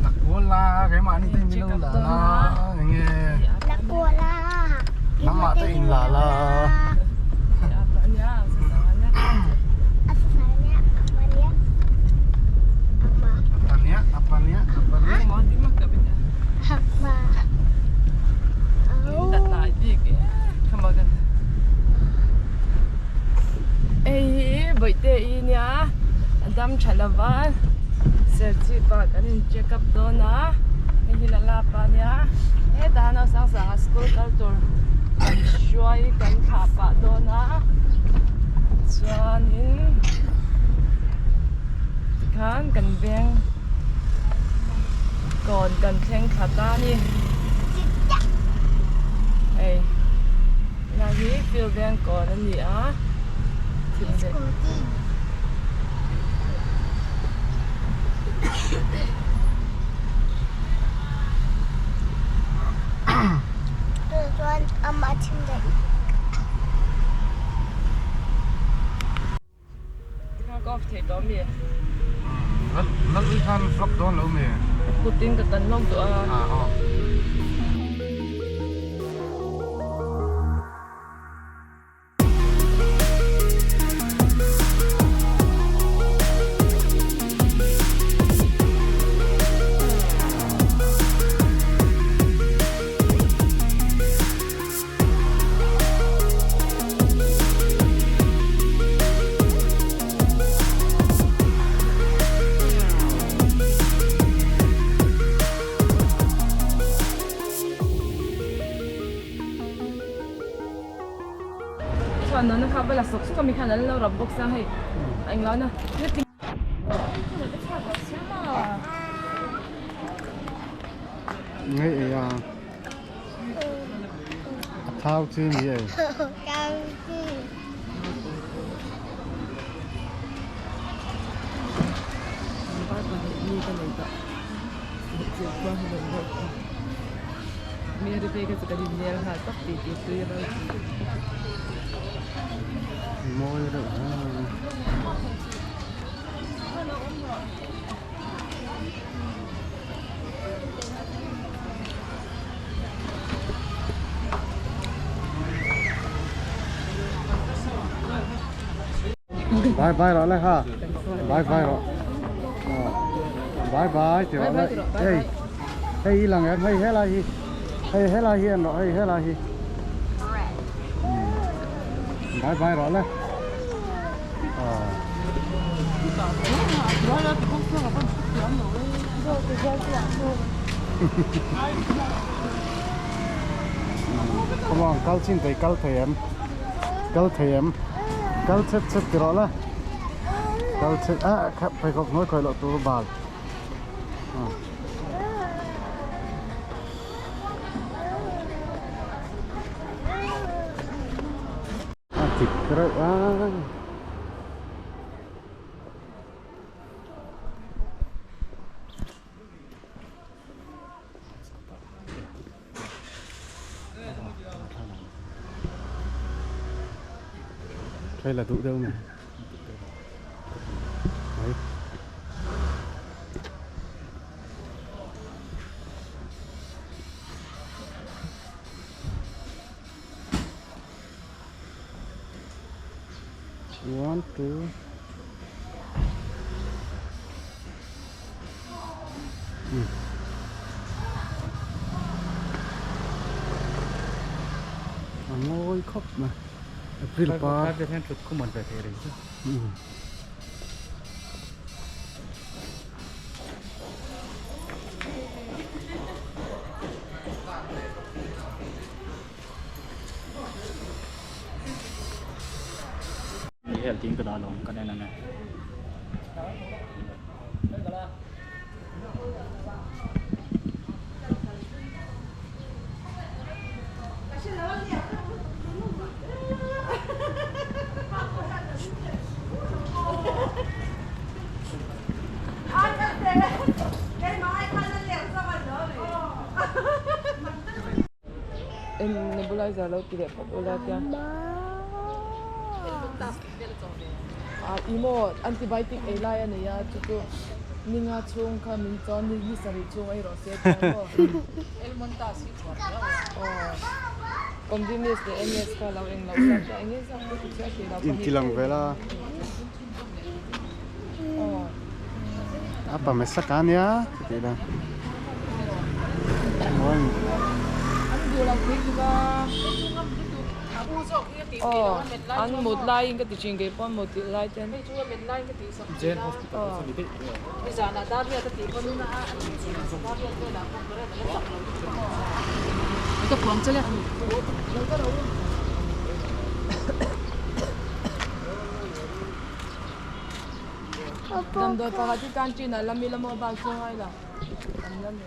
Lakuala keimahni te min lo la la enge Lakuala nangmah te in la la. Apania apania apania. Hei hi Bawihte i nia a dam tha lova Serchhip ah kan in check up dawn a hei hi la lap a nia hetah hian Nausang sanga school kal tur kan hruai kan thlah pah dawn a chuanin tikhan kan veng kawn kan thleng thla ta a ni hei helai hi field veng kawn a ni a thil leh Chuan amah thim daih. Tikhan ka off thei tawh ami? Lal ui khan vlog dawn lo mi? Kutin ka tan lawk duh a. Ah aw. Chuan nuna kha va la sawk sawk a mi khan an lo rap bawk sia hei a englo na Ngei ei a a thau chi mi ei. Thau chi. Mawi reuh a. Bye bye rawh le kha. Bye bye rawh. Bye bye ti rawh le. Hei hei i lang em hei helai hi. Hei helai hi en rawh hei helai hi. Bye bye rawh le. Come on, kal chin thei kal thei em kal thei em kal chhet chhet ti rawh le kal chhet a kha pheikhawk hnuai khawih loh tur bal a dik reuh a. Đây là đủ đâu này. Đấy. One, two. A ngawi khawp mai April par Nebulizer lo ti leh phawt ula tia ah ih maw antibiotic ei lai a nei a chu chu. Ninga chhung kha min chawn ni ni sarih chhung ei rawh se tih ang maw? Aw Convenience leh MS kha lo eng loh zat a eng nge zat pawh ti chhiar thei lo pahnih. Intilang vel a. Aw. A pa hmasa ka nia tih dan. An duh lo thei tuk a. Aw an mut laiin ka ti thin kei pawh an mut tih lai ten. Damdawi pakhat hi canteen ah lami lama bak chu ngai lo tam la ni.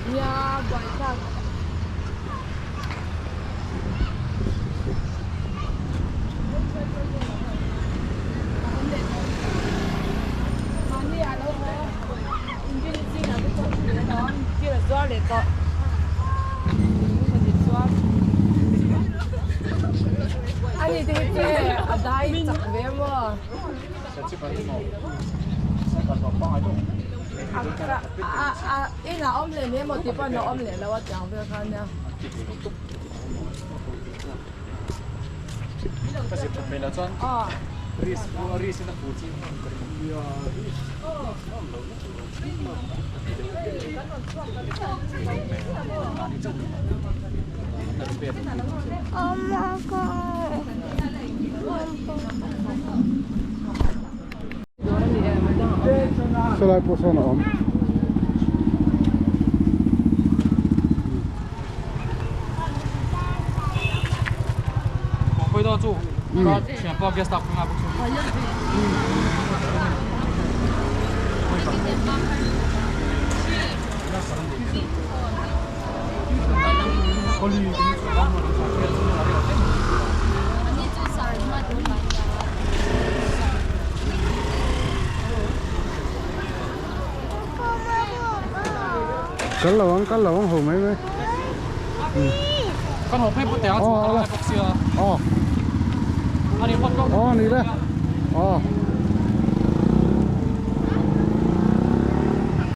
Nia buaithlak. Mahni ah lo haw inrin zingah te pawh thil a awm thil a zuar leh tawh ani te hi chu a dai chak ve maw a inah awm leh hle maw tih pawn a awm leh lo a tiang vel kha nia. Sawlai pawh sawn a awm. Kal lo ang kal lo ang ho mai mai. Kan ho phei pawh teng a chhung kal lai bawk sia. Aw. Ani phawt ko. Aw ni le. Aw.